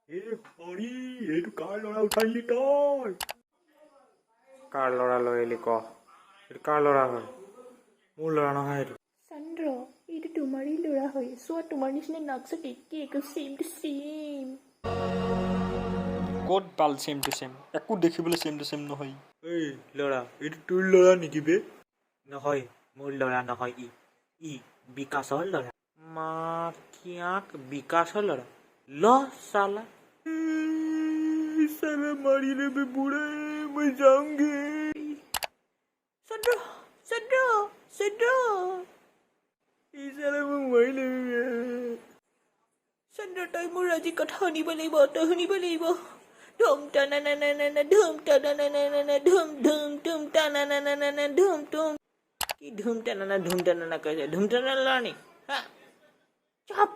এই হৰি, এইটো কাৰ ল'ৰা উঠাই তই? কাৰ ল'ৰা লৈ আহিলি ক? এইটো কাৰ ল'ৰা হয়? মোৰ ল'ৰা নহয় এইটো। চন্দ্ৰ, এইটো তোমাৰেই ল'ৰা হয়। চোৱা, তোমাৰ নিচিনা নাক চাক একে একে, ছেম টু ছেম। ক'ত পাল ছেম টু ছেম? একো দেখিবলৈ ছেম টু ছেম নহয়। এই ল'ৰা, এইটো তোৰ ল'ৰা নেকি বে? নহয়, মোৰ ল'ৰা নহয়। ই ই বিকাশৰ ল'ৰা। মাকিয়াক, বিকাশৰ ল'ৰা। ল চালা। साला मारी रे बे बूढ़े, मैं जाऊंगी। চন্দ্ৰ, চন্দ্ৰ, চন্দ্ৰ। এই साला মোক মাৰিলে। চন্দ্ৰ, তই মোৰ আজি কথা শুনিব লাগিব, তই শুনিব লাগিব। ধুম টা না না না না না ধুম টা না না না না না ধুম ধুম ধুম টা না না না না না ধুম ধুম। কি ধুম টা না না ধুম টা না না কৈছে? ধুম টা না ল'ৰা নি হা? চাপ।